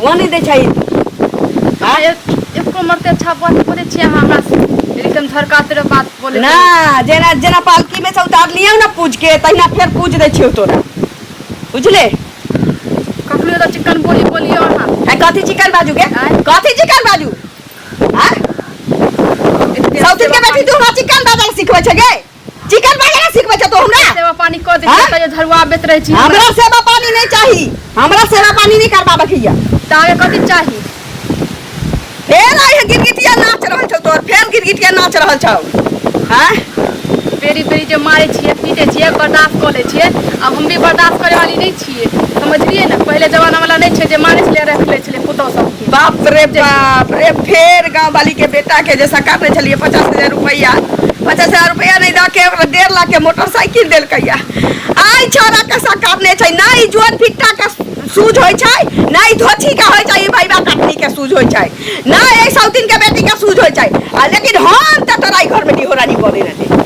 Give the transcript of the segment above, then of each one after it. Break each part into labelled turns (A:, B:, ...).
A: हुआ नहि दै छै।
B: एको मरते अच्छा बात बोलै छियै अहाँ हमरा से, एकदम झरकाते रह बात बोले।
A: ना, जेना जेना पालकी में से उतारलियौ ना पूज के, तहिना फेर पूज दै छियौ तोरा, बुझले?
B: कखनो तऽ चिकन बोली बोलियौ अहाँ।
A: आ कथी चिकन बाजू गे?
B: आँय?
A: कथी चिकन बाजू? आँ, सौतिन के बेटी, तू हमरा चिकन बाजल सिखबै छै गे? चिकन बाजल सिखबै छै तू हमरा?
B: सेवा पानी कऽ दै
A: आँय?
B: छियै तैयो झरुआबैत रहै छी।
A: हमरा सेवा पानी नहीं चाही, हमरा सेवा पानी नहीं करबाबक हिया।
B: तऽ आगे कथी चाही?
A: फेर आई है गिरगिटिया नाच रहल छौ तोर, फेर गिरगिटिया नाच रहल छौ। आँय?
B: बेरी बेरी जे मारै छियै, पीटै छियै, बर्दाश्त कऽ लै छियै। आब हम भी बर्दाश्त करे वाली नहि छियै, समझलियै ने? पहिले जमाना वाला नहि छै जे मारै छलै, राखि लै छलै पुतहु सबके।
A: बाप रे बाप रे, फेर गाँव वाली के बेटा के जे सकारने छलियै 50,000 रुपैआ, 50,000 रुपैआ नहि दऽ के ओकरा 1.5 लाख के मोटरसाइकिल देलकैया। आइ छौड़ा के सकारने छै। नहि जोन फिट्टा के सूझ होइ छै, नहि धोछी के होइ छै, ई भैबा कटनी के सूझ होइ छै, नहि एहि सौतीन के बेटी के सूझ होइ छै। आ लेकिन हम तऽ तोरा ई घर में डिहो रानी बने नहीं देब।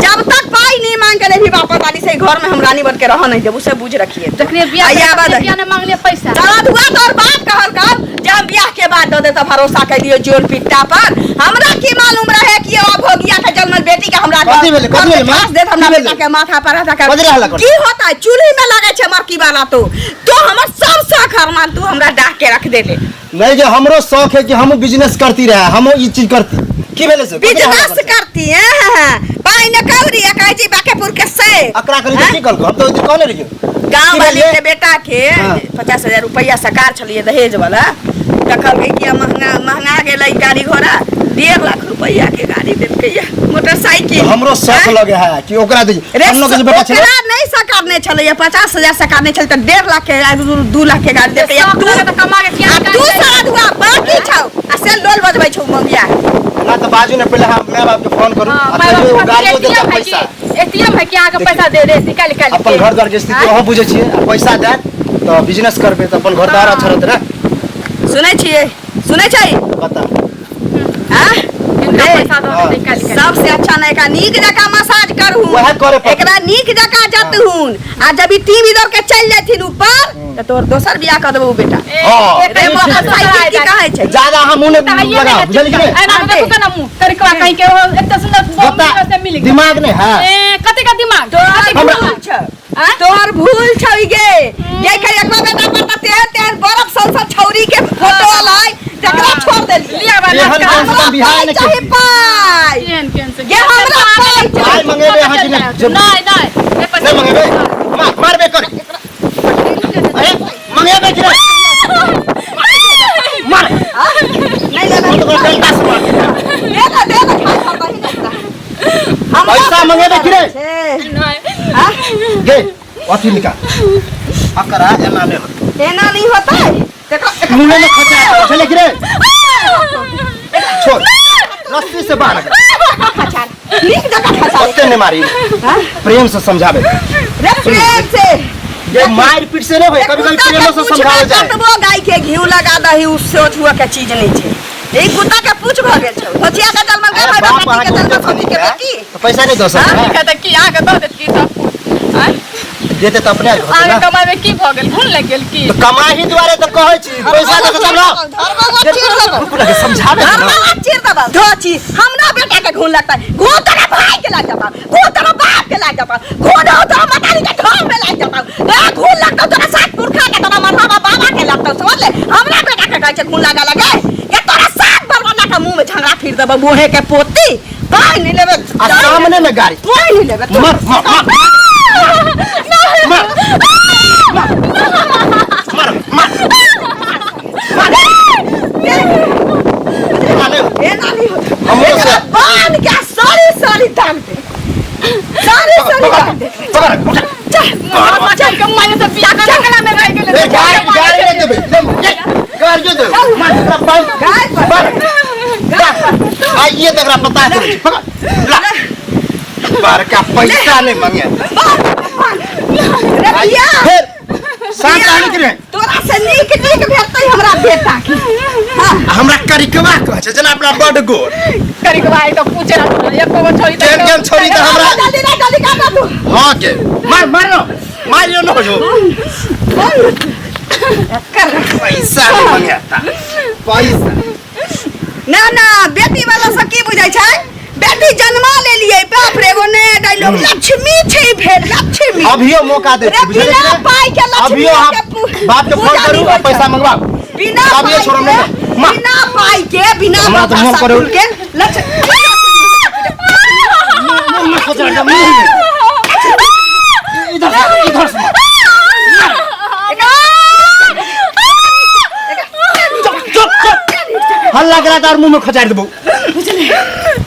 A: जब तक पाई नहीं मांग के नहीं वापस वाली से, ई घर में हम रानी बन के रह नहीं देब, उसे बुझ रखिए।
B: जखने बियाह
A: आ आबऽ दही।
B: किया नहि मांगलियै पैसा?
A: साला दुआ तोर बाप कहल कर जे हम बियाह के बाद दऽ देता, भरोसा कर लियो जोन पिट्टा पर। हमरा की मालूम रहे कि ओ भोगिया के जन्मल बेटी के हमरा
C: कथी भेलै? कथी भेलै, माँ?
A: घर देत हमरा
C: की भेलै?
A: बेटा के माथा पर हटा
C: कथी रहला कर?
A: की होता है? चूल्ही में लगे छै मरकी वाला। तो तो हमर सब शौक हरमान तू हमरा डाह के रख देले।
C: नहीं जे हमरो शौक है कि हमहूँ बिजनेस करती रहे, हमहूँ ई चीज करती। की भेलै से? कथी रहला
A: बिजनेस
C: कर छै?
A: करती है? पाई न कौड़ी आ कहै छी बाकेपुर के से।
C: अकरा करी तऽ की कहलको? हम तऽ ओहि दिन कहने रहियौ।
A: गाँव
C: की
A: वाली
C: भेलै?
A: के बेटा के 50,000 रुपैआ सकार छलियै दहेज वाला, तऽ कहलकै कि महंगा महंगा गेलै गाड़ी घोड़ा। 1.5 लाख रुपैआ के गाड़ी देलकै मोटरसाइकिल।
C: तऽ हमरो शौक
A: आँय?
C: लगे है कि ओकरा दी।
A: रे,
C: हम लोग के जे बेटा छलै
A: ओकरा नहि सकारने छलैया, 50,000 सकारने छलै तऽ 1.5 लाख के 2 लाख के गाड़ी देलकै।
B: शौक
A: तू
B: लगे तऽ कमा के किया
A: आ तू सारा दुआ बाकी छौ आ से लोल बजबै छौ मंगिया।
C: ना तऽ बाजू ने, पहिले हम माय बाप के फोन करू
B: हाँ,
C: आ
B: माय
C: कहियौ
B: बाप
C: गाड़ियो
B: के
C: देता
B: ATM है
C: पैसा।
B: कि एटीएम है कि अहाँके पैसा दे दे निकालि निकालि
C: अपन
B: के?
C: घर द्वार के स्थिति
B: आँय?
C: अहाँ बुझै छियै। आ पैसा देत तऽ बिजनेस करबै तऽ अपन घर द्वार अच्छा रहतै ने।
A: सुनै छियै? सुनै छै?
C: बता।
A: आँ?
B: हिनका
A: रे,
B: पैसा दऽ दे निकालि निकालि।
A: सबसे अच्छा ने एकरा नीक जकाँ मसाज करहून।
C: वएह करे पड़तै।
A: एकरा नीक जकाँ जतहून आ जब ई टीम इधर के चलि जाथिन ऊपर तऽ तोहर दोसर बियाह कऽ देबौ बेटा।
B: ए,
C: हाँ।
B: एक
A: रे,
B: मौका
A: मोटरसाइकिल की कहै छै?
C: ज्यादा अहाँ मुँह
B: तऽ
C: नहि
B: आइए
C: लगाउ,
B: ने।
C: बुझलियै कि नहि?
B: एना देखू केना मुँह करिकवा कहीं के, ओ एते सुंदर बम
C: बता,
B: से मिल गेल।
C: दिमाग नहि है?
B: ए, कते का दिमाग?
A: तोहर
C: हमरा-
A: भूल छौ।
B: आँय?
A: तोहर भूल छौ ई गे। गे के एकरा बेटा पर तऽ तेहन तेहन बरफ सन सन छौरी के फोटो अलै, तकरा छोड़ देलियै।
B: लिया बा
C: एहन
B: नाच
C: कम से
B: कर।
C: कम बियाह
A: पाइ
C: नहि
A: चाही।
C: केलियै।
A: पाइ
B: केहन केहन से
A: गे, हमरा पाइ
C: पाइ
A: चाही।
C: मंगेबै अहाँ कि नहि?
B: नहि नहि, ए पैसा
C: नहि मंगेबै? मारबे कर। अरे मंगेबै कि नहि? मार।
A: नहि लेबै।
C: हम तऽ ओकरा डंटा से मार।
A: दे दे दे दे, खा खा बहिन एकरा। हमरा
C: पैसा मंगेबै कि नहि?
A: छै।
B: नहि।
A: हाँ?
C: गे, अथी निकाल अकरा, एना नहि होतै।
A: एना नहीं होता है देखो।
C: मुँहे में खचा छले कि रे? छोड़, रस्सी से बांध एकरा।
A: खचा नीक जगह खचा।
C: ओते नहीं मारी।
A: हाँ?
C: प्रेम से समझाबे।
A: रे, प्रेम से।
C: ये मार पीट से नहीं होय, कभी कभी
A: कुत्ता
C: प्रेमो
A: के
C: से
A: पूछ
C: समझावे
A: में
C: जाए।
A: कतबो गाय के घी लगा दही, उ सोच हुआ के चीज नहीं छै। ई कुत्ता के पूछ भ गेल छौ, सोचिया के जलमल के
C: अरे
A: भाई
C: बाप
A: बेटी
C: अहाँके
A: के जलमल
C: उज्जत
A: सोची के
C: है,
A: बेटी।
C: तो पैसा नहीं दऽ सकै
B: अहाँके तऽ की अहाँके दऽ देत की सब कुछ? आँय?
C: देते तऽ अपने होतै
B: अहाँके
C: ना।
B: कमाइमे की भऽ गेल? घुन लागि गेल की?
C: तऽ कमाही दुआरे तऽ कहै छी पैसा दऽ के तब ना।
A: धरबला चीर देबौ।
C: रुकू ना, समझाबे दे ना।
A: धरबला चीर देबौ। धोची हमरा बेटा के घून लगता है? घून तेरा भाई के लग जाता, घून तेरा बाप के लग जाता, घून हो तेरा मतारी के ढोल में लग जाता। ए घून लगता तेरा सात पुरखा के, तेरा मरहाबा बाबा के लगता, समझ ले। हमरा बेटा के कहै छै घून लगा लगे ये? तोरा सात बरवाना के मुंह में झंगड़ा फिर देबौ। बूढ़े के पोती, पाई नहीं लेबे।
C: आ सामने में गाड़ी।
A: पाई नहीं लेबे तू।
C: मार मार मार मार मार मार मार मार।
A: ए नानी होता।
C: हमरो से-
A: एकरा बांध के सारी सारी टांग दे, सारी सारी टांग दे।
C: पकड़, उठा।
A: चल।
B: चल के माने से बियाह कर गला में रह गेलै।
C: ए, गाड़ी गाड़ी नहीं देबे ले, गाड़ी देबे। मार एकरा, बांध।
A: गाय पर।
C: बांध। आइए तऽ एकरा पता करै छी। पकड़ ला। बड़का पैसा नहीं मांगे।
A: रे बिया।
C: फिर शांत रहने के लिए।
A: तोरा से नीक नीक भेटतै हमरा बेटा के। हाँ।
C: आ हमरा करिकवा कहै छै जेना अपना बड गोर।
B: करिकवा आई तऽ पूछे ना एको गो छोरी तऽ।
C: केहन केहन छोरी तऽ हमरा
A: जल्दी ना, जल्दी काटा तू।
C: हाँ के मार, मार न, मारियो न हो जो।
A: एकर
C: पैसा नहीं मंगाता पैसा।
A: ना ना, बेटी वाला सब की बुझै छै? बेटी जन्मा लेलियै, बाप रे, एगो नया डायलॉग, लक्ष्मी छै भेल लक्ष्मी।
C: अभियो मौका दे
A: रे,
C: बुझलियै
A: बिना
C: कि नहि?
A: पाई के लक्ष्मी
C: अभियो अहाँ
A: के
C: बाप के फोन
A: पूजा
C: करू
A: नहि
C: आ
A: होइ
C: पैसा
A: छै।
C: मंगवाउ।
A: बिना
C: अभियो
A: पाई
C: छोड़ब
A: के
C: नहि। माँ।
A: बिना पाई के, बिना
C: हमरा तऽ मोन
A: बतासा
C: करू।
A: फूल के लक्ष्मी।
C: मुँह में खोजल जा, मुँह में। इधर से, इधर से। चुप चुप चुप, हल्ला करा तऽ और मुँह में खोजारि देबौ।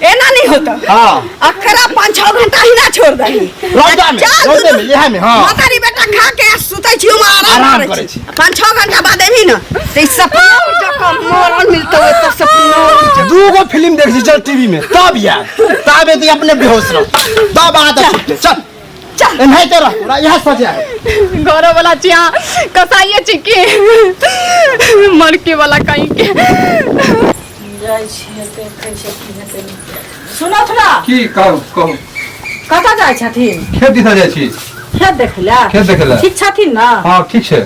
A: एना नहीं होता।
C: हाँ।
A: अखरा 5-6 घंटा ही ना छोड़ दही।
C: रौदा में,
A: चल,
C: रौदे
A: दुनू
C: में, इएह में, हाँ।
A: महतारी बेटा खा के आ सुतै छी, ओमे आराम
C: आराम
A: करै
C: करै
A: छी।
C: छी।
A: 5-6 घंटा बाद एबही ना तऽ ई सपना जकाँ मरल मिलतौ एतऽ, सपना।
C: दूगो फिल्म देख छी चल टीवी में, तब यार तब एते अपने बेहोश रह, तब आदत छूटते। चल
A: चल,
C: एनाहिते रह, पूरा इएह सजा है।
B: घरो वाला छी अहाँ कसाइए छी की मरके वाला कहीं के।
D: जाइ छियै, देखै छियै की हेतै। सुनथ ना।
E: की कहू कहू।
D: कतऽ जाइ छथिन?
E: खेत दिशा जाइ छी।
D: खेत देखै लए?
E: खेत देखै लए।
D: ठीक छथिन ने?
E: हाँ, ठीक छै।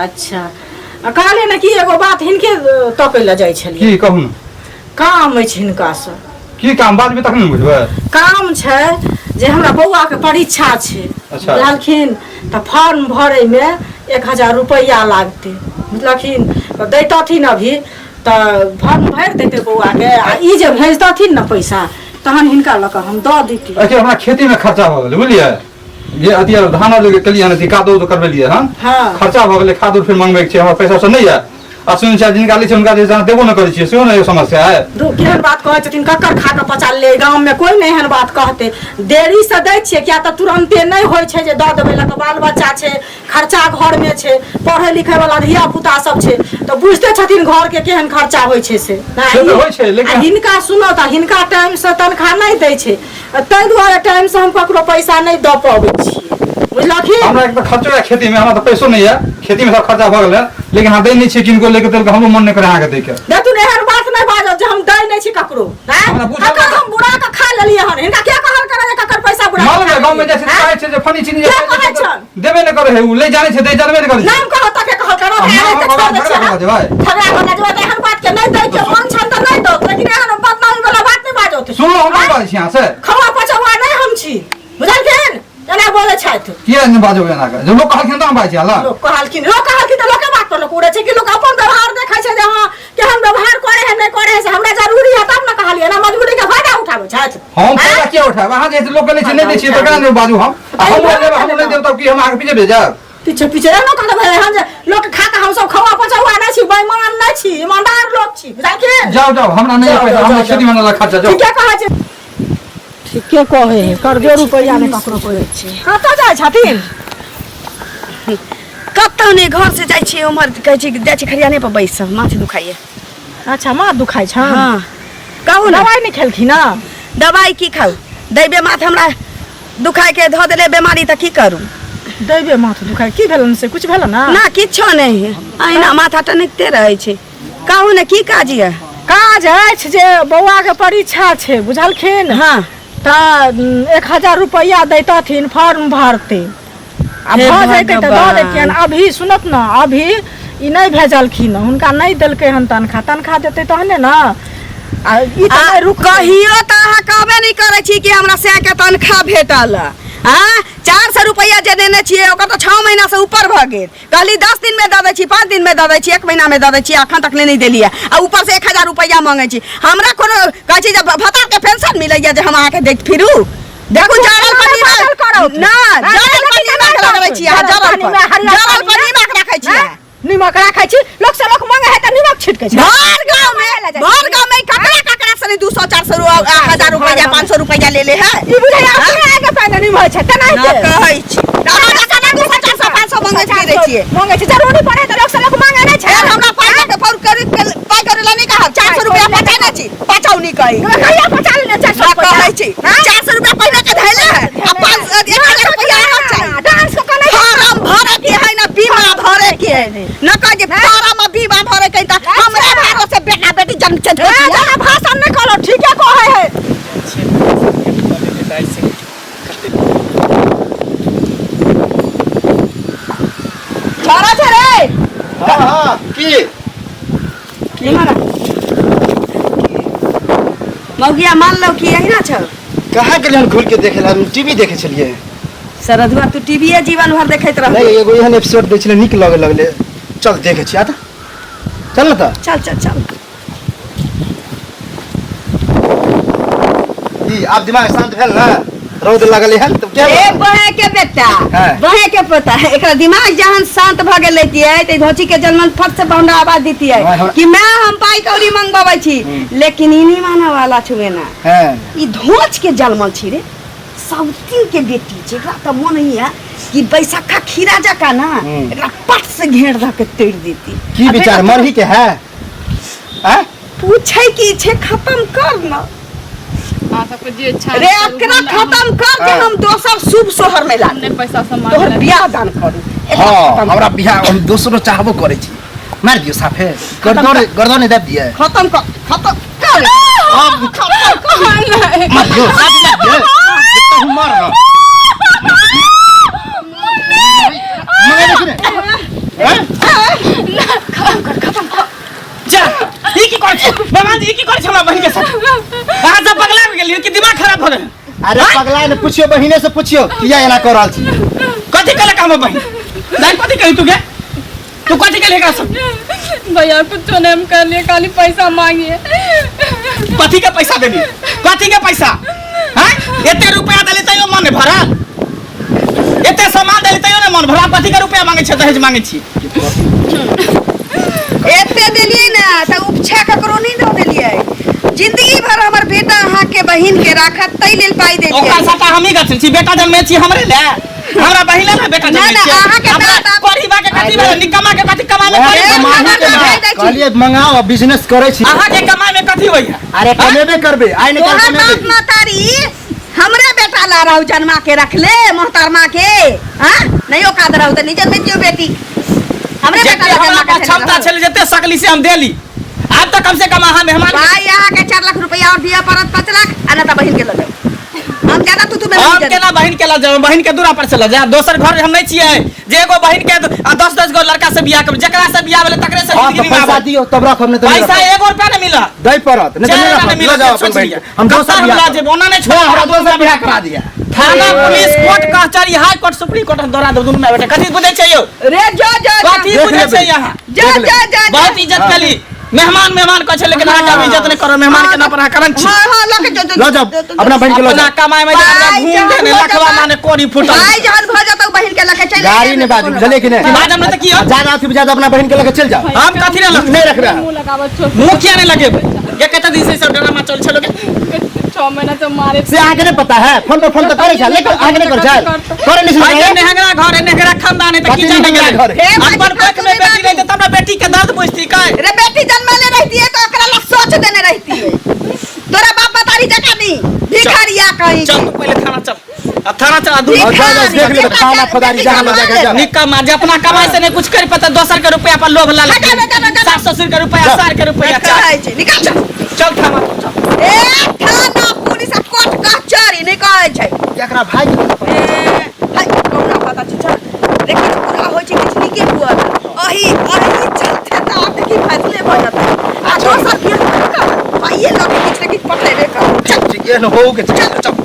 D: अच्छा, आ कहलियै ने कि एगो बात हिनके तकै लए जाइ छलियै।
E: की कहू ने।
D: काम अछि हिनकासँ।
E: की काम? बाजबै तखन ने बुझबै।
D: काम छै जे हमरा बौआके परीक्षा छै।
E: अच्छा।
D: बुझलखिन? तऽ फॉर्म भरैमे 1000 रुपैआ लागतै, बुझलखिन? तऽ दैतथिन अभी तऽ फॉर्म भरि दैतै बौआके, आ ई जे भेजतथिन ने पैसा, तहन हिनका लऽ कऽ हम दऽ दैती।
E: देखियौ, हमरा खेतीमे खर्चा भऽ गेलै, बुझलियै? जे अथी आर धान आर जे केलियै हन, अथी कादो उदो करबेलियै हन।
D: हाँ।
E: खर्चा भऽ गेलै, खाद उद फेर मंगबैके छै, हमरा पैसा सब नहि यऽ। आ सुनै छियै जिनका लै छै हुनका जे देबो नहि करै छियै, सेहो ने एगो समस्या है।
D: दू केहन बात कहै छथिन? ककर खा कऽ पचा ले? गाममे कोइ नहि एहन बात कहतै। देरीसँ दै छियै, किया तऽ तुरन्ते नहि होइ छै जे दऽ देबै लऽ कऽ। बाल बच्चा छै, खर्चा घरमे छै, पढ़ै लिखै वाला धिया पुता सब छै, तऽ बुझिते छथिन घरके केहन खर्चा होइ छै से।
E: से तऽ होइ छै, लेकिन
D: आ हिनका सुनो तऽ हिनका टाइमसँ तनख्वाह नहि दै छै, ताहि दुआरे टाइमसँ हम ककरो पैसा नहि दऽ पबै छियै, बुझलखिन?
E: हमरा एक तऽ खर्चो है खेती में, हमरा तऽ पैसो नहीं है, खेती में सब खर्चा भऽ गेलै, लेकिन अहाँ दै नहि छियै किनको लेके तेलके, हमरो मन नहि करे अहाँके दैके।
D: देखू ने, एहन बात नहि बाजब जे हम दै नहि छी ककरो। आँय?
E: हमरा बुझल
D: ककर
E: नहि।
D: हम बुरा कऽ खा लेलियै हन? हिनका के कहल करे जे ककर पैसा बुरा कऽ
E: मालूम
D: खा
E: है, गाँव में
D: लेलियै?
E: जाइ छै तऽ कहै छै जे फनी चीनी जे
D: के कहै छन?
E: देबे नहि करे है, उ ले जानै छै, दै जानबे नहि करै छै।
D: नाम कहत के कहल करो।
E: आ नाम
D: एनाहिते
E: हम
D: छोड़ दै
E: झगड़ा
D: छियै।
E: भऽ जेबै।
D: झगड़ा भऽ जेबै तऽ एहन बात के नहि दै के मन छन तऽ नहि दौ, लेकिन एहन बदनामी वाला बात नहि बाजत।
E: सुनलो, हम नहि बाजै छी अहाँ से।
D: खवा पचौआ नहि हम छी, बुझलखिन? एना बोलै छथि।
E: किया नहि बाजबै एना के? जब लोक कहलखिन तऽ हम बाजै छी हल्ला।
D: लोक कहलखिन, लोक कहलखिन तऽ लोके बात पर लोक उड़ै छै कि लोक अपन व्यवहार देखै छै जे हँ, केहन व्यवहार करे है, नहि करे है, से हमरा जरूरी है तब ने कहलियै ना। मजबूरी के फायदा उठाबै छथि।
E: हम फायदा किया उठायब? अहाँ जे लोक के लै छै, नहि दै छियै तऽ केना नहि बाजू हम? आ हम लेबै, हम नहि देब तब की हम अहाँके पीछे भेजब?
D: पीछे पीछे एना कहबै हम जे लोक खा कऽ हम सब खवा पचौआ नहि छी, बेईमान नहि छी, ईमानदार लोक छी, बुझलखिन?
E: जाउ जाउ, हमरा नहि
D: जाउ,
E: पैसा,
D: जाउ,
E: हमरा
D: जाउ।
E: खेती में खर्चा, जाउ।
D: ठीके कहै छै, ठीके कहै है। कर्जो रुपैआ नहि ककरो करै छै। कतऽ जाइ छथिन?
A: कतौ नहि, घर से जाइ छियै उम्हर, कहै छी जाइ छी खरियाने पर बैसब, माथ दुखाइए।
D: अच्छा, माथ दुखाइ छै?
A: हाँ, कहू ने।
D: दवाइ नहि खेलखिन हँ?
A: दवाइ की खाउ? दैबे माथ हमरा दुखाइ के धऽ देले बेमारी, तऽ की करू?
D: दैबे माथ दुखाइ की भेलन से? कुछ भेलन ना?
A: ना, किछो नहि, अहिना माथा टनकिते रहै छै। कहू ने, की काज यऽ?
D: काज अछि जे बौआके परीक्षा छै, बुझलखिन?
A: हाँ।
D: तऽ 1000 रुपैआ दैतथिन, फॉर्म भरतै आ
A: हे
D: भऽ जैतै तऽ दऽ
A: भगवान।
D: दैतियनि अभी। सुनत ने, अभी ई नहि भेजलखिन, हुनका नहि देलकै हन तनखा। तनखा देतै तहने ने। आ ई तऽ
A: आ
D: नहि रुकतै।
A: कहियो तऽ अहाँ कहबे नहि करै छी कि हमरा सएह के तनख्वाह भेटल। आ 400 रुपैआ जे देने छियै, ओकर तऽ 6 महीना से ऊपर भऽ गेल। कहली 10 दिन में दऽ दै छी, 5 दिन में दऽ दै छी, 1 महीना में दऽ दै छी, अखन तक ले नहि देलियै। आ ऊपर से 1000 रुपैआ मांगै छी हमरा। कोनो कहै छी जे भत्ता के पेंशन मिलैया जे हम अहाँके दैत फिरू? देखू, जरल पर
D: पागल
A: नीमक
D: करौत।
A: ना, जरल पर नीमक लगबै छी अहाँ, जरल पर, जरल पर नीमक रखै छी अहाँ।
D: निमक राखै छी? लोक से लोक मांगे है तऽ निमक छिटकै छै।
A: भर गाँव में, भर गाँव में ककरा ककरा से 200, 400, 1000 रुपैआ, 500 रुपैआ ले ले है।
D: ई बुझै अपने आगे पानि निमक छै
A: ना
D: तेनाहिते
A: कहै छी अहाँ जकाँ 200, 400, 500 मंगैत फिरै छियै।
D: मांगे छै, जरूरी पड़े तऽ लोक से लोक मांगे नहि छै।
A: फेर हमरा पाइ के फोन करी, पाइ करे ला नहि कहब। 400 रुपैआ पठेने छी, पचौनी कही।
D: कहिया पचा लेने 400
A: ना
D: रुपैआ?
A: कहै छी 400 रुपैआ पहिने के धैले है, आ पाँच 1000 रुपैआ आरो चाही।
D: डांस कऽ नहि
A: फारम भरे के है ना, बीमा भरे के है न। कह जे फारम आ बीमा भरे के है तऽ हमरे भरोसे बेटा बेटी जन्म छै।
D: ज्यादा भाषण नहि करो, ठीके कहै है।
A: छोड़ा छै रे।
C: हाँ हाँ की
A: मौगिया मान लो कि यही ना छौ।
C: कहाँ गेलियै हन घुर के देखे ला? हम टीवी देखे छलियै।
A: सरधुआ तू टीवीए जीवन भर देखैत रह।
C: नहीं, एगो एहन एपिसोड दै छलै, नीक लगे लगलै, चल देखे छी। आ तऽ चल ने तऽ।
A: चल चल चल।
C: ई आब दिमाग शांत भेल ने? रौद लगल हन तऽ क्या?
A: ए बहे के बेटा,
C: हाँ।
A: बहे के पोता, एकरा दिमाग जहन शांत भ गेल रहितियै त धोची के जन्मन फट से हमरा आवाज दितियै
C: हाँ, हमरा-
A: कि मैं हम पाई कौड़ी मंगवाबै छी, लेकिन ई नहीं माने वाला छुए ना।
C: हाँ।
A: ई धोच के जन्मल छी रे, साउथी के बेटी छै, एकरा त मन होइया कि बैसाखा खीरा जका ना एकरा पट से घेर ध के तोड़ देती।
C: की
A: आ
C: विचार
A: बेटा
C: मरही के है? आँ?
A: पूछे की छै, खत्म कर ना।
B: अहाँ सबके जे इच्छा
A: रे
B: करू,
A: एकरा खत्म कर के
C: हाँ।
A: हम दोसर शुभ सोहर में लान
B: नहि पैसा सब
A: तोहर
B: मांगल।
A: बियाह दान करू। एकरा
C: हाँ
A: खत्म
C: हमरा बियाह हम दोसरो चाहबो करै छी। मार दियौ साफे, गर्दन गर्दन नहि दाबि दियै।
A: खत्म कर, खत्म कर।
C: अब
A: खत्म कर।
C: मार दियौ साफे, मार दियौ जितना हम मार ना मंगेबै कि नहि? हैं?
F: जा, ई की करै छी भगवान जी? ई की करै छी हमरा बहिन के साथ? अहाँ सब पगला गेलियै कि दिमाग खराब भऽ गेल?
C: अरे पगला ने पुछियो, बहिने से पुछियो किया एना कर रहल छी।
F: कथी कहलक हमर बहिन? दाइ, कथी कहली तू गे? तू कथी कहली एकरा सब?
B: भैया, कुछो नहीं हम कहलिए, खाली पैसा मांगिए।
F: कथी के पैसा देली? कथी के पैसा? हैं, एते रुपया देली तैयो मन नहि भरल? एते सामान देली तैयो ने मन भरल? कथी के रुपया मांगे छै, दहेज मांगे छी?
A: एते देलियै ने तऽ उपछा ककरो नहि दऽ देलियै। जिंदगी भर हमर बेटा अहाँके बहिन के राखत ताहि लेल पाइ देलियै।
F: ओकरा सबटा हमही गछल छी। बेटा जन्मे छी हमरे ले, हमरा बहिन ले ने बेटा
A: ना,
F: जन्मे
A: ना,
F: छी।
A: अहाँके
F: हमरा
A: बाप-
F: परिवार के कथी भेलै? निकम्मा के कथी कमाइ में
C: वएह
F: कथी?
C: कमाही के
A: हमरा
C: ना।
A: भेज दै छी।
C: कहलियै मंगाओ, बिजनेस करै छी।
F: अहाँके कमाइ में कथी होइया?
C: अरे कमेबे करबे आइ ने
A: तोहर
C: काल्हि
A: बाप
C: कमेबे।
A: महतारी हमरे बेटा ला रहू जन्मा के रखले मोहतरमा के। हाँ, नहीं औकात रहू तऽ नहीं जन्मेतियो बेटी। हमरे बेटा
F: जते
A: ला
F: हमरा
A: जन्मा के
F: पास क्षमता
A: छलै।
F: छलै, जते सकली से हम देली। आब तऽ कम से कम अहाँ मेहमान
A: भाई, अहाँके 4 लाख रुपया और दिअ पड़त, 5 लाख, आ नहि तऽ बहिन के लऽ जाउ। हम ज्यादा तू तू में
F: हम
A: नहीं
F: केना बहिन के लऽ जाब? बहिन के दूरा पर से लऽ जायब? दोसर घर हम नहीं छियै जे एगो बहिन के आ 10 10 गो लड़का से बियाह करब। जकरा से बियाह भेलै तकरे से
C: हाँ
F: जिंदगी
C: तऽ पैसा
F: निभाबब।
C: दियौ तब रखब, नहि तऽ नहि
F: पैसा
C: रखब।
F: एगो रुपया नहि मिलत।
C: दै पड़त, नहि तऽ
F: चारि
C: नहि
F: आना
C: रखब।
F: नहि
C: लऽ
F: मिलत।
C: जाउ अपन
F: सोचि
C: बहिन
F: लिअ।
C: के, हम दोसर
F: कतऽ हम
C: बियाह
F: लऽ
C: करब।
F: जेबै? ओना नहि छोड़ब।
C: हमरा दोसर बियाह करा दिअ।
F: थाना, पुलिस, कोर्ट कचहरी, हाई कोर्ट, सुप्रीम कोर्ट हम दौड़ा देब दुनू माय बेटा। कथी बुझै छै यौ?
A: रे जो जो जो।
F: कथी
C: देख
F: बुझै
C: लेबै।
F: छै अहाँ?
A: जो जो जो जो।
F: बहुत इज्जत केली, मेहमान मेहमान कहै छै, लेकिन अहाँके हम इज्जत नहि करब। मेहमान के नाम पर अहाँ करन छी।
A: हाँ हाँ, लऽ के जो जो।
C: लऽ जाउ अपना बहिन के, लऽ
F: अपना
C: जाउ।
F: कमाइ में जे हमरा
A: भाई
F: घूम
A: जहन
F: देने
A: भऽ
F: लखवा
A: जेतौ-
F: माने कोरी फूटल।
A: भाई जहन भऽ जेतौ बहिन के लऽ के चलि
C: गाड़ी
A: आइहे।
C: नहि बाजू, बुझलियै कि नहि?
F: बाजब नहि तऽ की होत?
C: ज्यादा अथी ज्यादा अपना बहिन के लऽ के चलि जाउ।
F: हम कथी ले लग
C: नहि रखबै अहाँ।
B: मुँह लगाबऽ छोड़।
F: मुँह किया नहि लगेबै? ये कते दिन से ई सब ड्रामा चल छलो के?
B: 6 महीना से मारे।
C: से अहाँके नहि पता है? फोन पर फोन तऽ करै छै, लेकिन अहाँके नहि करै छै, करै नहि
F: भाई
C: छै।
F: जे नेहंगरा घर है, नेहंगरा खानदान है, तऽ की
C: कथी
F: जाने
C: नेहंगरा
F: गेलै?
C: घर है?
A: हे भाई,
F: अपन कोख में बेटी रहतै तऽ हमरा बेटी के दर्द बुझती कै?
A: रे बेटी जन्मले रहती तो ओकरा लग सोच देने रहती। तोरा बाप बतारी जका नहीं भिखारिया कहीं।
F: चल, तू पहिले थाना चल, आ थाना चल आ
C: और जाओ, जाओ, देख लेबै थाना फौदारी जहाँ लऽ जाके जाओ।
F: निकम्मा जे अपना कमाई से नहीं कुछ कर पाता, दोसर के रुपया पर लोभ ला।
A: हटा, हटा, हटा, हटा।
F: सास ससुर के रुपया, सार के रुपया। चल।
A: कहै छै निकाल, चल।
F: चल थाना चल।
A: ए थाना, पुलिस आ कोर्ट कचहरी नहि कहै छै।
C: एकरा भाई के
A: ए, हाय, कहुना पता छै, चल रे। किछु पूरा होइ छै, किछु नीके हुआ। अही अही चलते तऽ आब देखी फैसले भऽ जेतै आ दोसर बियाह कर पाइए लऽ के किछु ने किछु पठेबे कर। चल।
C: ठीक एहन होऊ के चल चल।